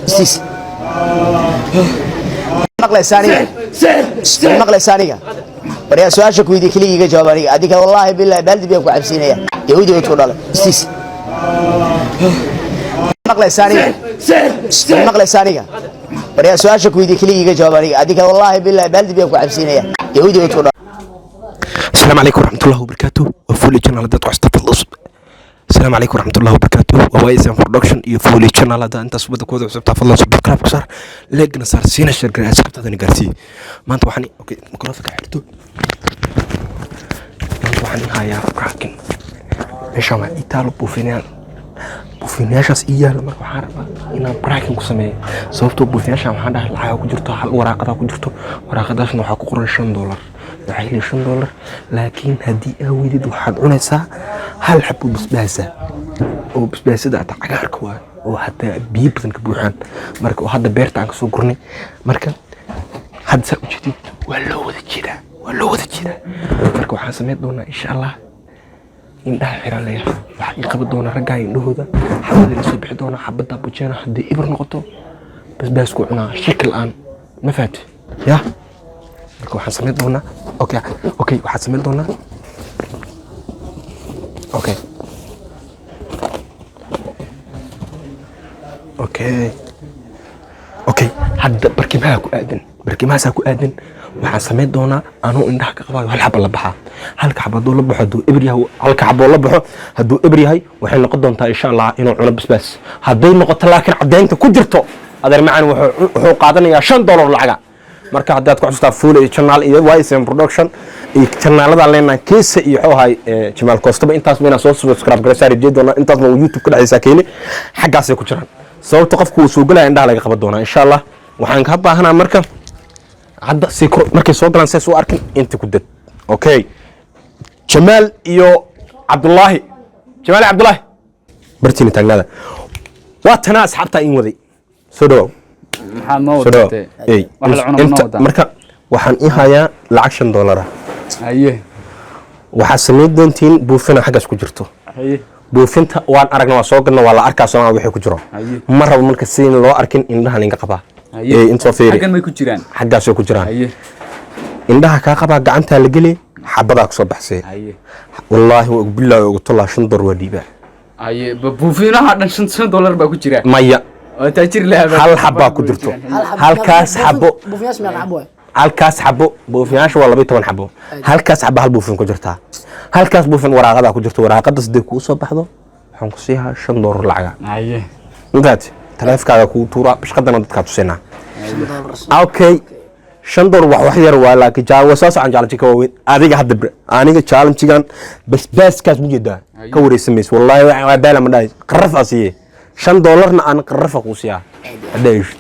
Siis. Maqlaysaa aniga? Maqlaysaa aniga? Waryaa, su-aasha ku weydiiye keligii iga jawaab aniga. Adiga wallaahi billahi baaldi biyaan ku cabsiinaya. Yahuudi ku dhalay. Siis. Maqlaysaa aniga? Maqlaysaa aniga? Waryaa, su-aasha ku weydiiye keligii iga jawaab aniga. Adiga wallaahi billahi baaldi biyaan ku cabsiinaya. Yahuudi ku dhalay. Asalaamu calaykum waraxmatullahi wabarakaatu. Waa Fuuli Channel. Haddaad ku cusub fadlan, asalaamu calaykum waraxmatullahi wabarakaatu. Waa YSM Production iyo Fuuli Channel. Haddaa intaas wadda kuwada cusubtaa, fadlan subscribe ku saar, like-na saar, siina share garee, asxaabtaadana gaarsii. Maanta waxaan, okay, microphone xirto. Maanta waxaan i hayaa cracking. Meeshaan waa itaalo buufinayaal, buufinayaashaas ii yaala. Marka waxaan rabaa inaan pranking ku sameeyo, sababtoo buufinayaashan waxaan dhahay lacaga ku jirto, hal waraaqadaa ku jirto. Waraaqadaasna waxaa ku qoran $5. Waxaa heli $5, laakiin haddii aa weydid waxaad cunaysaa hal xabo basbaasa oo basbaasada ata cagaarka waa oo hataa biyo badan ka buuxaan. Marka oo hadda beerta aan kasoo gurnay. Marka hadda saa ujeedid, waa loo wada jeedaa, waa loo wada jeedaa. Marka waxaan samayn doonaa, insha Allah, indhaha xiran leeyahay. Waxaa ii qaban doona raggaa indhahooda, xabada la soo bixi doona, xabadda bujeena. Haddii ibir noqoto, basbaasku cunaa shaki la-aan. Ma fahamti ya? Marka waxaan samayn doonaa, okay, waxaan samayn doonaa, okay, hadda barkimaha ku aadan, barkimahaasaa ku aadan. Waxaan samayn doonaa anuu indhaha ka qabayo hal xaba la baxaa. Halka xaba hadduu la baxo, hadduu eber yahay, halka xaboo la baxo hadduu eber yahay, waxay noqon doontaa, insha Allah, inuu cuno basbaas. Hadday noqoto laakiin caddaynta ku jirto, adeer macan, wuxuu qaadanayaa $5 lacaga. Marka haddaad ku xustaa Fuule iyo Channel iyo YSM Production iyo channeladan leenahay, Keesa iyo wuxuu ahay Jamaal Koostaba, intaas bayna soo subscribe garaysaa rajay doonaa. Intaasna uu YouTube ka dhexaysaa keeni, xaggaasay ku jiraan, sababta qofku uu soo gelaya indhaha laga qaban doonaa, insha Allah. Waxaan ka baahanaa marka hadda si markay soo galaan says u arkin inta ku dad. Okay, Jamaal iyo Cabdullaahi, Jamaal iyo Cabdullaahi, bartiina taagnaada. Waa tanaa asxaabtaa in waday. Soo dhawow. Maxaad noo Soo dhawow. wadatay? Ey, wax la cuno ma noo wadaa? Marka waxaan ii hayaa lacag $5 ah. Haye. Waxaad samayn doontiin buufina xaggaas ku jirto. Haye. Buufinta waan aragna, waa soo gadna, waa la arkaa sooma wixii ku jiro. Haye. Ma rabo marka sidin loo arkin, indhahan inga qabaa. Haye. Ey, intoo fiiri. Xaggan may ku jiraan? Xaggaasay ku jiraan. Haye. Indhaha kaa qabaa, gacantaa la geli, xabadaa kusoo baxsay. Haye. Wallaahi waa bilaahi ugu tolaa, $5 waa dhiibaa. Haye, buufiinaha dhan $5 baa ku jira? Maya. Waa taajir lahaa. Hal xabaa ku jirto, halkaas xabo. Buufiyaasha meeqa xabo waay? Halkaas xabo, buufiyaasha waa 12 xabo. Halkaas xabo hal buufin ku jirtaa, halkaas buufin waraaqadaa ku jirto. Waraaqada sidee kuu soo baxdo, waxaan ku siihaa $5 lacaga. Haye. Intaad taleefkaaga kuu tuuraa, bashqadana dadkaa tusinaa. Okay, $5 wax yar waa, laakiin jaawa soo socon challenge ka waaweyn. Adiga hadda aniga challenge-gan basbaaskaas mu jeedaa ka wareysan mayso. Wallaahi waa baala ma dhahay, qaraf aa siiye. $5-na aan qarafa kuu siiyaa haddaa heshid.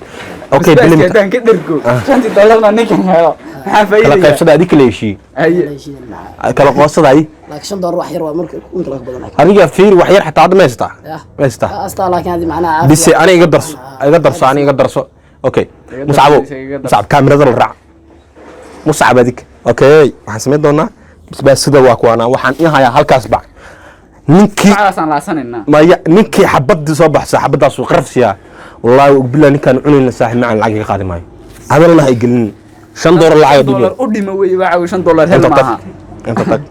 Okay. Basbaaska Bilimta haddaan ka dhergo, shantii dollarna ninkan helo, maxaa kala faa'iidaya? Qaybsada adi, kala heshiiye. Haye. Kala qoosada ay. Laakiin $5 wax yar waa marka inta laga badan. Adiga fiiri, wax yar xataa hadda ma haysataa? Yah. Ma haysataa? Astaa, laakiin hadi macnaha Bise ani iga darso, iga darso, ani iga darso. Okay. Iga darso, Muscabo. iga darso. Muscab, kaamirada la raac, Muscab adig. Okay, waxaan samayn doonaa basbaasida waa kuwaana. Waxaan ii hayaa halkaas bac. Ninkii Bacdaasaan laasanaynaa. Maya, ninkii xabadii soo baxsa, xabadaasuu qaraf siiyaa. Wallaahi billah, ninkaan cunayna saaxib macan lacag iga qaadi maayo. Hadalna ha igelin, $5 lacag $5 dhiibay. U dhima wey, waxa wey $5 hel. Inta tag. Maaha. Inta tag.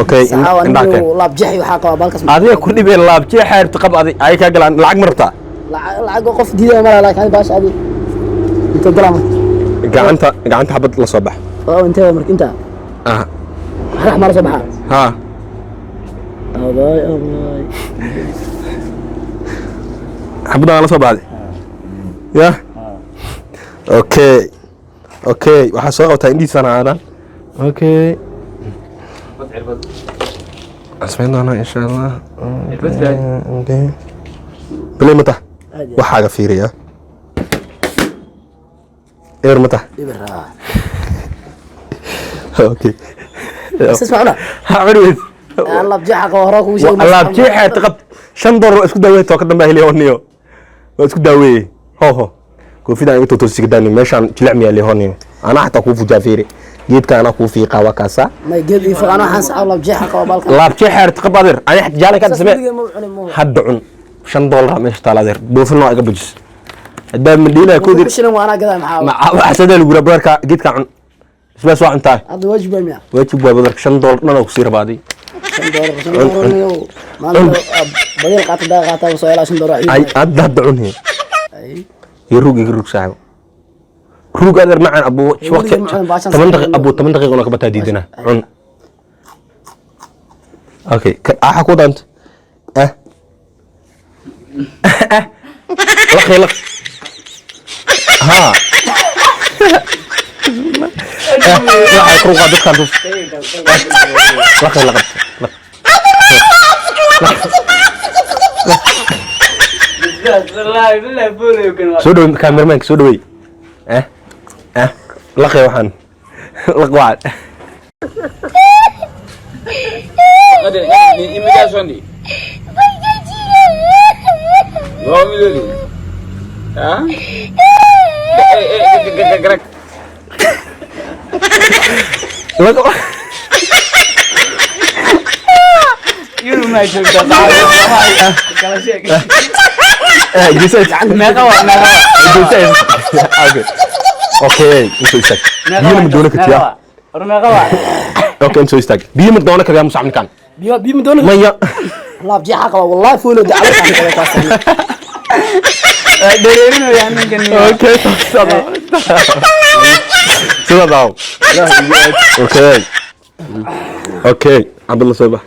Okay. Saxaawa. Indhaha keen. Niyow, laabjeexi waxaa qabaa balkas. Adiga ku dhibeen laabjeexa xeerta qab adi ay kaa galaan. Lacag ma rabtaa? Lacag qof diidaya malaha, laakiin hadi baasha adi intee galaa marka? Gacanta xabad la soo bax. Oo intee marka inta? Ah. Rax ma la soo baxaa? Ha. Abaay, abaay. Xabadaan la soo baxday ya. Okay, waxaa soo qabtaa indhihiisana aadaan. Okay, waxaan samayn doonaa, insha Allah. Cirbad raadi. Okay, bilay mata. Aad iyo waxaaga fiiriya. Eber ma tahay? Eber ah. Okay. Sis macna. Ha cuni. Aan laabjeexa qaba, hore kugu sheegay. Laabjeexa taqab $5 waa isku daaweeye, too ka dambe heliya honiyo. Waa isku daaweeye. Ho ho. Koofidaan iga tootoosi gadaani meeshaan jilic miyaa le honiyo. Anaa xataa kuu fujaa, fiiri. Geedka anaa kuu fiiqaa, waa kaasaa. May geed ii fiiqan, waxaan saxaa laabjeexa qaba balka. Laabjeexa taqab adeer. Ani xataa jaalay ka samee. Weligay ma cunin ma. Hadda cun. $5 meesha taala adeer. Buufin waa iga bujis. Haddaa madhiilaa ku dir. Shilin waa anaa gadaa maxaa? Ma waxsadee lagu guraa badarka geedka cun. Isbaas waa cuntaa. Hadda waajib baa miya? Waajib waa badarka $5 dhan oo kusii rabaaday. $5, $5 niyow. Maanta badil qaata daa qaata soo ilaa $5. Ay hadda hadda cun he. Iyo rug, iga rug saaxiib. Rug adeer macaan abu waqti weligay ma cunin baashan. 10 daqiiqo abu, 10 daqiiqo ka bataa diidana cun. Okay, ka axa ku dant. Ah. Ah. Laqi laq. Ha. Waxay ku qaad dadkan tus. Laqi laqab. Laq. Wallaahi billahi boolayo kan waa. Soo dhaweey cameraman, soo dhaweey. Eh? Eh? Laqi waxaan. Laq waxaan. Immigration di. Loo miloli. Ha? Eh eh garak. Laq. Yuru ma joogtaa. Kala sheeg. Eh, geesaha. Meeqa waa, meeqa waa? Geesaha. Okay. Okay, intuu istaag. Biyo ma doono kartiyaa? War meeqa waa? Okay, intuu istaag. Biyo ma doono kartiyaa Muscab ninkan? Biyo biyo ma doono. Maya. Laabjeexa qaba wallahi, foolo dacwo qaba kaas. Dhereerinayaa ninkan. Okay, sida daaw. Okay. Okay, Cabdalla soo bax.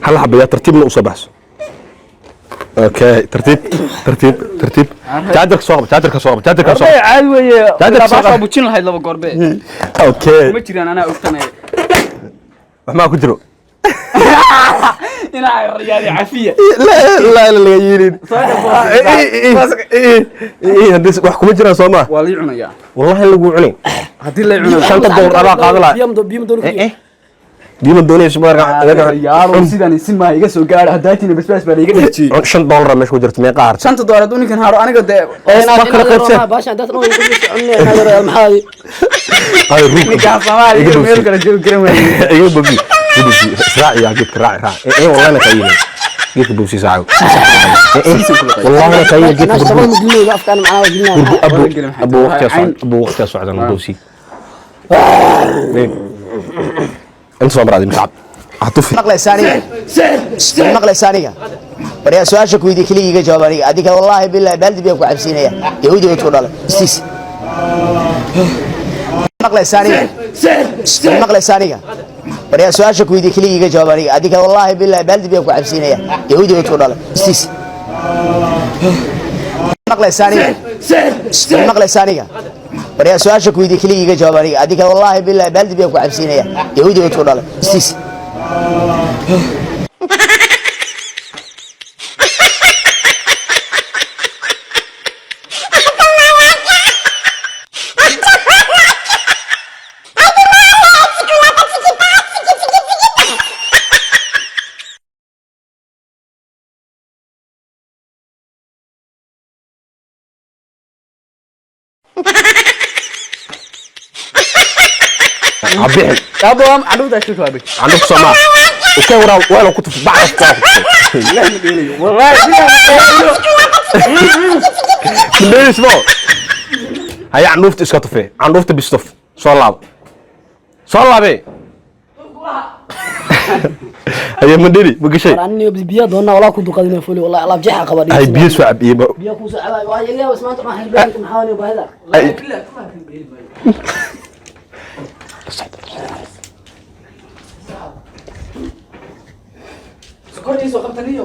Hal xaba yaa tartiibna u soo baxso. Okay, tartiib, tartiib, tartiib. Jaajarka soo qaba, jaajarka soo qaba, jaajarka soo qaba. Caadi weeye. Jaajarka soo qaba. Bujin lahayd laba goorbe. Okay. Ma jiraan, anaa ogtanay. Wax maa ku jiro? Inaa rayaadi cafiya. La la la laga yeelin. Haddii wax kuma jiraan soo ma? Waa lii cunayaa. Wallahi lagu cunay. Haddii la cunayo. $5 adaa qaadan lahaa. Biyo ma biyo ma doono. Eh eh. Biyo ma doonayso badarka? Yaaro sidan si maa iga soo gaara hadaatina basbaas baa iga dhajiyay. $5 meesha ku jirta, meeqa harta? $5 hadduu ninkan haro aniga dee. Ma kala qaybseen. Baashan dad oo ku soconay maxaa? Ay ruug. Ninkaan Soomaaliya meel kale joogi karan waaye. Iga bobi. Iga bobi. Raaci yaa geedka, raaci raaci. Eh wallahi na kaayeen. Geedka bobsi saaco. Eh wallahi na kaayeen geedka. Nash burbu. ma gelinayba afkaan macnaa gelinaa. Burbu abu abu waqtiga socda, abu waqtiga socdan bobsi. Inta soo maraadi Muscab. Hatufi. Maqlaysaa aniga? Maqlaysaa aniga? Waryaa, su-aasha ku weydiiye keliya iga jawaab aniga. Adiga wallaahi billahi baaldi biyaan ku cabsiinaya. Yahuudi ku dhalay. Istiis. Maqlaysaa aniga? Maqlaysaa aniga? Waryaa, su-aasha ku weydiiye keliya iga jawaab aniga. Adiga wallaahi billahi baaldi biyaan ku cabsiinaya. Yahuudi ku dhalay. Istiis. Maqlaysaa aniga? Maqlaysaa aniga? Waryaa, su-aasha ku weydiiye keliya iga jawaab aniga. Adiga wallaahi billahi baaldi biyaan ku cabsiinaya. Yahuudi ku dhalay. Istiis. Habixin. Abo cadhowda shirka waa big. Candho ku soo maa. Okay, waraa weel ku tuf bacda ku tuf. Wallahi Leesh mo. Haya candhuufta iska tufe. Candhuufta bistuf. Soo laab. Soo laabe. Haya mandhiri ma gashay? Aniga biyo doona walaa ku duqadina fuli wallahi laabjeexa qaba. Hay biyo soo cab iyo biyo ku soo cabay waa iga maanta ma xilbaan maxaa ni baahida. Ay sokortiisa qabtaniyo.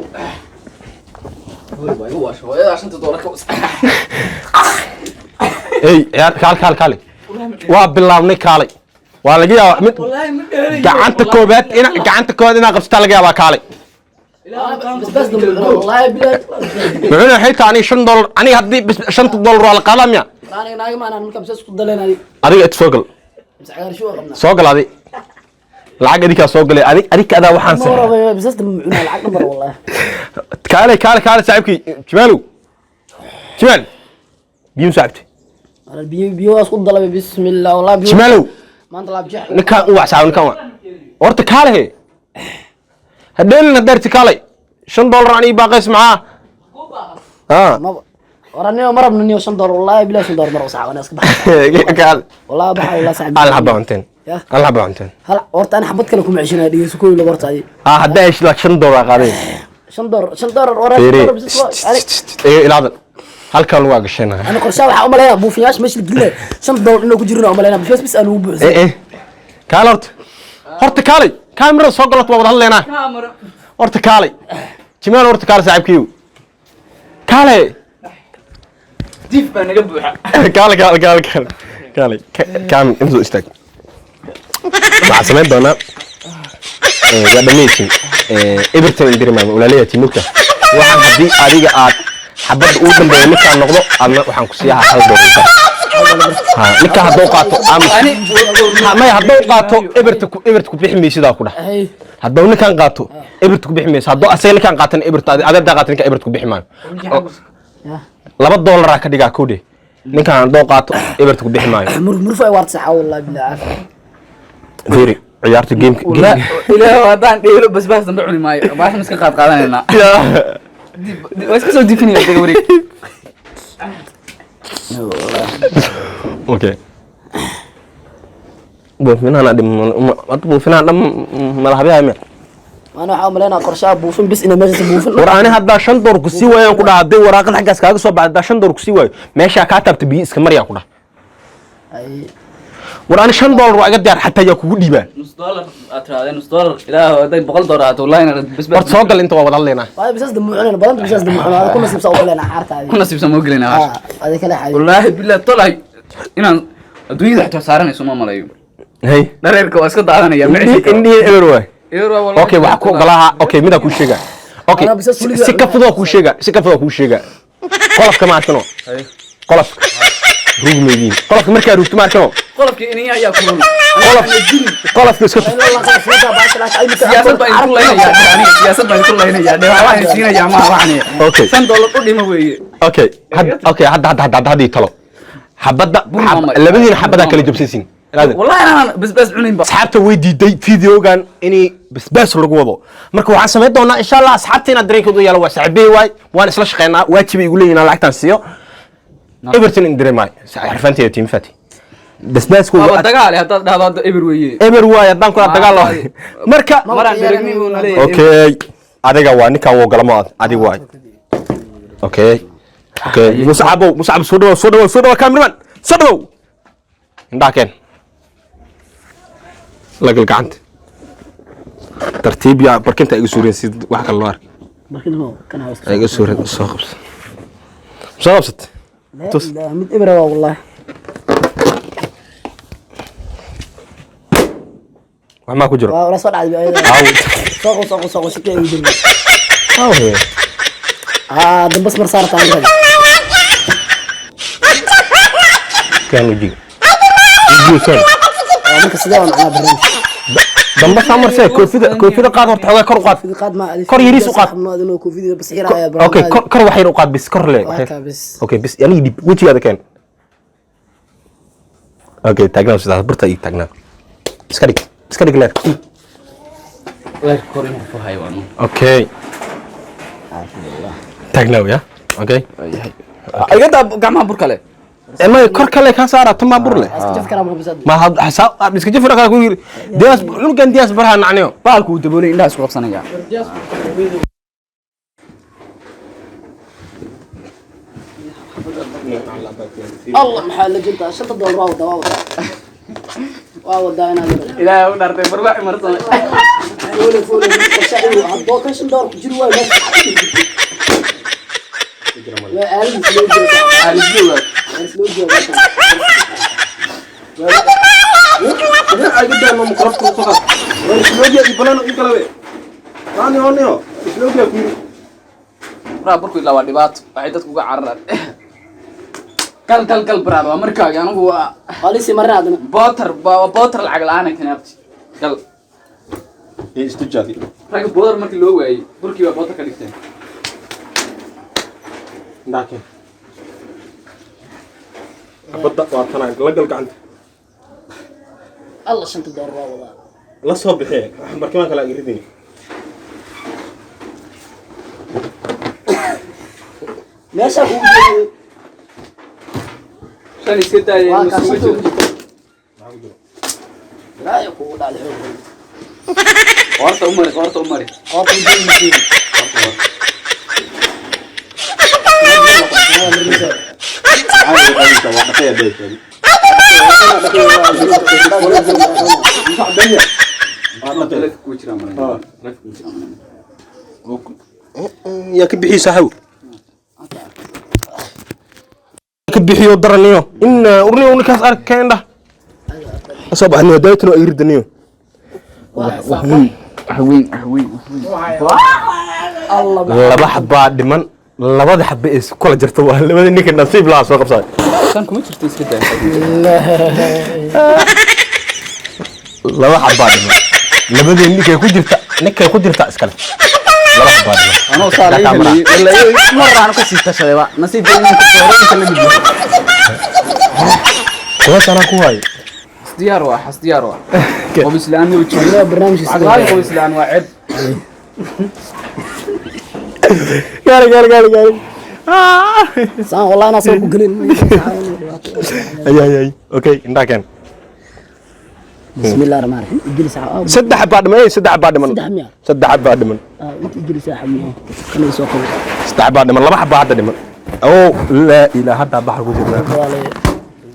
Waa igu waasho hooyada $5 ka. Ey ciyaar, kaal kaal kaal, waa bilaabnay, kaalay. Waa laga yaabaa mid gacanta koobaad ina gacanta koobaad inaa qabsataa laga yaabaa, kaalay. Basbaas dambe wallahi billahi. Muxuu xitaa aniga $5, aniga haddii $5 waa la qaadaa miya? Aniga naaga ma anaan markaa bisaas ku daleen. Adiga it soo gal. Mise cagaarshow qabnaa? Soo gal adi, lacag adinkaa soo galay, adig adika adaa waxaan Ma saxay. warabay bisaas dambe mucunaa lacag dhamar wallahi. Kaale, kaale, kaale, saaxiibkii Jimaalow, Jimaal, biyo saaxiibtay. Wala biyo, biyo waa isku dalabay, bismillah, wallahi biyo. Jimaalow. Maanta laab jeex. Ninkaan u wac saaxiib, ninkaan wac horta. Kaale, he hadheelin hadeerti, kaalay, $5 ani baaqays maxaa ah? Maba waraniyo ma rabno niyo $5, wallahi bilaa $5 mar sax wana iska baxa. Kaale. Wallahi baxa, wallahi saaxiib. Hal xaba cunteen. Yah. Hal xaba cunteen. Hal horta ana xabad kale kuma ceshanaya, dhegeyso, kooy laba horta adi. Ah, haddaa heshid laa $5 qaadeen. $5, $5 waraa. Fiiri. $5 bisaas waa ee ilaadan halkan waa gashanaa. Ana qorshaha waxaa u maleeyaa buufiyaasha meesha la gelinaya $5 inuu ku jirina u maleynaa, buufiyaas bis aan ugu buuxsan. Eh, kaale horta, horta kaalay, kaamirada soo galato, waa wada hadlaynaa. Horta kaalay Jimaal, horta kaale saaxiibkiiw, kaale. Diif baa naga buuxa. Kaale, kaale, kaale, kaale, kaale, kaamil inta soo istaag. Waxaan samayn doonaa, waa dhamaysin Everton indiri maama walaalayaa timugta. Waxaan haddii adiga aad xabadda ugu dambeeya ninkaan noqdo, adna waxaan ku siiyaa $1. Ha ninkaan hadduu qaato ama maya, hadduu qaato Everton ku Everton ku bixi maysidaa ku dhah. Hey. Hadduu ninkaan qaato Everton ku bixi mayso, hadduu asaga ninkaan qaatana Everton, adeer haddaa qaato ninkaan Everton ku bixi maayo. $2 ka dhigaa kowdhe, ninkaan hadduu qaato Everton ku bixi maayo. Muruf ay waarta saxa, wallahi bilaa caafi. Fiiri ciyaarta gameka. Ilaahu haddaan dheelo basbaas dambe cuni maayo, baashan iska qaad qaadanaynaa, waa iska soo difinaya daga wareeg. Okay, buufinahan dhim hadda, buufinahan dham malahabyahay me. Ana waxaa u maleynaa qorshaha buufin bis inay meeshaas buufin. War ani haddaa $5 ku sii waayo ku dhaha, hadday waraaqad xaggaas kaaga soo baxda, haddaa $5 ku sii waayo, meeshaa kaa taabta biyo iska maryaa ku dhaha. Ay. War ani $5 waa iga diyaar, xataa yaa kugu dhiibaa. Nus dollar aad tirahdeen, nus dollar. Ilaahu hadday $100 ahaato, wallahi inaad basbaas. Horta soo gal, inta waa wada hadlaynaa. Waayo bisaas dambe mucunayna badanta, bisaas dambe mucunayna ku nasiibsa u maleynaa xaartaadi. Ku nasiibsan ma gelinaa. Ah, adi kale xaadi. Wallaahi billahi tolay inaan adduunyada xitaa saaranayso ma malayo. Hey. Dhareerka waa iska daadanaya, ma ceshan karo. Indhihii eber waay. Eber waa wallahi. Okay, waxaa ku ogolaaha, okay, midaa kuu sheegaa, okay. Anaa bisaas weligaa si ka fudud waa kuu sheegaa, si ka fudud waa kuu sheegaa. Qolofka ma arkano, qolofka rugmaydiin, qolofka markaa rugto ma arkano. Qolofkii iniya ayaa kulul. Qolof, qolofka iska tuf. Siyaasad baan idinku laynayaa aniga, siyaasad baan idinku laynayaa dhe, waxaan siinayaa maaha waxaan. Okay. $5 u dhima weeye. Okay, okay, hadda hadda hadda hadda ii talo xabadda. Bur maamay. Labadiina xabadaa kala jabsaysiin. Wallahi inaanan basbaas cunayn ba. Asxaabta way diiday videogan inay basbaas lagu wado. Marka waxaan samayn doonaa insha Allah asxaabta inaad dareenkooda yaalo, waa saaxiibey waay, waan isla shaqeynaa, waajibay igu leeyihin inaan lacagtaan siiyo. Everton in dareemaay xirfaanteeda tiim fati basbaasku. Waaba dagaale haddaad dhahdo hadda eber weeye. Eber waay haddaan kula dagaal marka. Maraan dheregni buu na leeyahay. Okay, adiga waa ninkan wuu galamo adiga waay. Okay, okay, Muscabow, Muscab, soo dhawow, soo dhawow, soo dhawow, cameraman, soo dhawow. Indhaha keen, lagal gacanta tartiib, yaa barkinta iga suureen si wax kale loo arkay. Iga suureen, soo qabsa, soo qabsat. Tus. Mid ibra waa wallahi. Wax maa ku jiro? Waa wala soo dhacday ayada. Aaw. Soo qos, soo qos, soo qos, shaqo ay jirto. Aaw. Ah, dambas mar saarta aan. Kan wejiga, wejiga soo. Marka sidee waa macnaa barnaamij? Damba saa marsee, koofida, koofida qaad horta, xoogaa kor u qaad. Qaad ma adi. Kor yariis u qaad. Xubno adinoo koofida bas xiraaya. Okay, kor, kor wax yar u qaad bis, kor le wax yar. Waa bis. Okay, bis yani dib wejigaada keen. Okay, taagnaa sidaas, barta ii taagnaa, iska dhig, iska dhig leer. Leerka kor inuu ku hayo waanu. Okay, taagnaa ya, okay. Iga daa gacmaha bur kale. May, kor kale ka saara, tan baa bur leh. Iska jaf karaa marka bisaad. Ma had xisaab iska jafra kala ku yiri diyaas, cunugan diyaas baraha nacniyo. Baalku uu daboolay, indhaha isku qabsanaya. Allah, maxaa la jintaa? $5 waa wadaa, waa wadaa, waa wadaa inaad yaro. Ilaahay u dhaartay barbaax marsan. Foole, foole, qorshe haddoo kan $5 ku jiri waayo meesha waa aaladiis loo jeeda, aaladiis loo jeeda. Waraa burku ilaa waa dhibaato, waxay dadku uga cararaan. Gal, gal, gal, brother, waa markaaga. Anigu waa Qalisi marna adna. Bootar, waa bootar lacag la'aan ah kani, abti. Gal. Ee, istujaadi. Ragga bootar markii loo waayey, burkii baa bootar ka dhigteen. Indhaha xabadda waa tanaa, la gal gacanta. Alla, shanta doolar waa wadaa. La soo bixee, barkimaan kale agridini. Meesha kugu jiray. Shan iska daaya. Waa kaa inuu shanta soo ugu jiro. jirta. Ilaahay kugu dhacday xoog badan. Qoorta u mari, qoorta u mari. Qoorta u jeedi. Waa dhaqaya beesha. Taleefanka ku jiraa maray. Taleefanka ku jiraa maray. Yaa ka bixiyo saaxiib, ka bixiyo daraniyo in urniyo ninkaas ark keenda soo baxniyo daaytano ay ridaniyo. Wax weyn, wax weyn, wax weyn, wax weyn. Laba xabaa dhiman, labada xaba ee kula jirta waa labada ninka nasiib lahaa soo qabsaday. Shan kuma jirto, iska daaya. Laba xabaa dhiman, labadii ninkay ku jirta, ninkay ku jirta iskale, laba xabaa dhiman. Anoo saa laga helay wallahi, mar aan ka sii tashaday ba nasiib inaan ku soo inta la mid yahay. Kuwa sanaa ku hayo. Diyaar waa xas, diyaar waa. Qobis la'aan ma jiro. Barnaamijka. Lacag la'aan, qobis la'aan waa ceeb. Gaari, gaari, gaari, gaari. Saan wallahi inaan soo ku gelin. Ay, ay, ay, okay, indhaha keen. Bismillaah rahmaan rahiim. Igili saxa. Saddex xabaa dhiman, ey, saddex xabaa dhiman. Saddex miya? Saddex xabaa dhiman. Ah, inta igili saxa miya? Kana soo qabo. Saddex xabaa dhiman, laba xabaa hadda dhiman. Oo laa ilaa hadda baxar ku jirnaa. Walaal,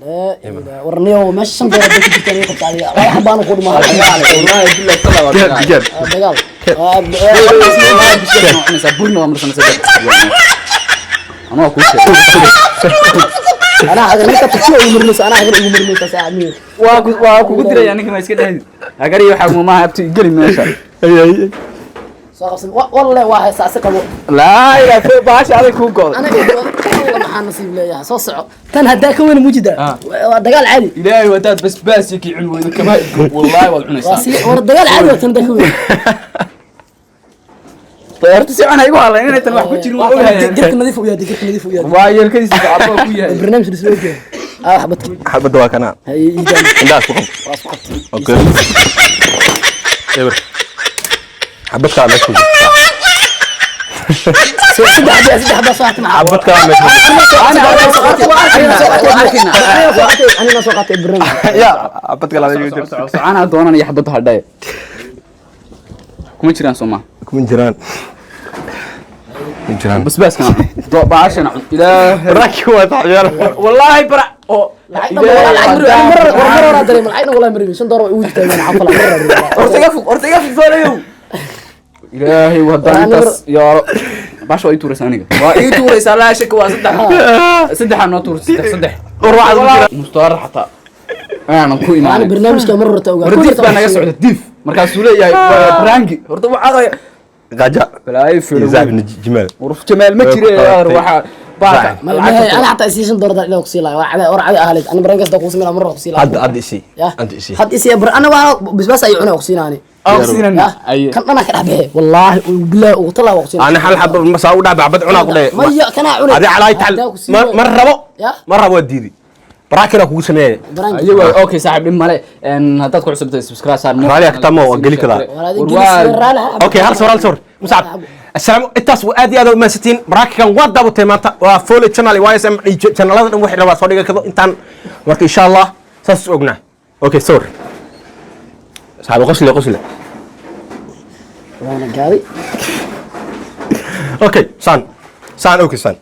laa ilaa warniyo, meesha shan doolar bay ku jirtaa, inay qabta adiga. Laba xabaan ku dhumaa. Wallahi billahi tala waa Keed, dagaal. keed. Dagaal. Wallahi bisha waa cunaysaa, burna waa marsanaysaa. Anoo kuu sheegay. Anaa xagan ninka tagsi ugu marmaysa, anaa xagan ugu marmaysa saa miyo. Waa kugu diraya ninka, ma iska dhahdid agariyo waxaa maaha, abti, geli meesha. Ay, ay. Soo qabsan walle, waa haysaa si qabo. Laa ilaa baasha adag kuu go'day. Anaga wallah maxaa nasiib leeyahay, soo soco. Tan haddaa ka weyna mujida waa dagaal caadi. Ilaahay wadaad basbaas iyo kii cun weydo kama wallahi waad waa cunaysaa. Si war dagaal caadi waa tan haddaa ka weyna. Horta si cun ha igu hadlayn inay tan wax ku jirin, waa ogahay. Jirka nadiif u yahay, jirka nadiif u yahay. Waa yeelkadiisa gacbo ku yahay. Barnaamij lisoo ogyahay ah xabadki. Xabadda waa kanaa. Hay iidaan. Indhaha isku qab. Waa isku qabtay. Okay, eber, xabad kaa meesha ku jirta. Saddex baa, saddex baa soo hartay maxaa? Xabad kaa meesha ku jirta. Anina soo qaatay barnaamij. Ya xabad kale meesha ku jirta. Soconaa doonanaya xabadda hadhaye kuma jiraan soo maa? Kuma jiraan, kuma jiraan. Basbaaskana cun, baashana cun, ilaahay. Raki waa saxyaal. Wallaahi bara oo Lacag dhan walaa lacag mari mar war mar hore dareem lacag dhan walaa mari shan doolar way ugu jirtaa inaan xafala mar hore. Horta iga fog, horta iga fog, foolayow. Ilaahay waddaan intaas yaaro, baasha waa ii tuuraysaa, aniga waa ii tuuraysaa, laa shaka. Waa saddex, saddexaa noo tuur, saddex, saddex. War waxaad ku jira. Mustaar xataa aanan ku ana imaanin. Barnaamijka mar horta ogaa. Hore diif baa naga socda, diif markaasuu leeyahay waa brangi, horta waxaa Qaja. Balaayo iyo fiiro. Saaxib jimaal. Waruf jamaal ma Way ku jire. qabatay. Waxaa baarka. Ma ana xataa isii shan doolar ilaa ku sii lahaa, waa caday war caday ahaleed, ana barnaamijkaas daa kugu sameyn lahaa, mar hore ku sii lahaa. Hadda, hadda isii. Ya. Hadda isii. Had isii bar ana waa bisbaas ay cunay ku siinaani. Siinana. Ya kan dhana ka dhex bixe, wallaahi billahi ugu talaa waa ku siinaa. Ana hal xaba masaa u dhaaf, xabad cunaa ku dhahe. Maya kanaa cunay. Adi calaa taal. Haddaa ku sii ma waayo. Ma rabo. Ya. Ma rabo, waa diidi, baraakina kugu sameeyay. Barnaamij. Ayago okay saaxiib, dhib male. Haddaad ku cusubtahay subscribe saar. Raali agtaa ma waa geli karaa. War adiga gelis raali ha. Okay, hal sawir, hal sawir, Muscab. Asalaam, intaas waa aad iyo aad u mahadsantihiin. Baraakikan waa daawatay maanta, waa Foley channel iyo YSM iyo channelada dhan waxay rabaa soo dhiga kado intaan. Marka insha Allah saas is ognaa. Okay, sawir saxaabi, qosle, qosle. Waana gaaday. Okay, saan, saan, okay, saan.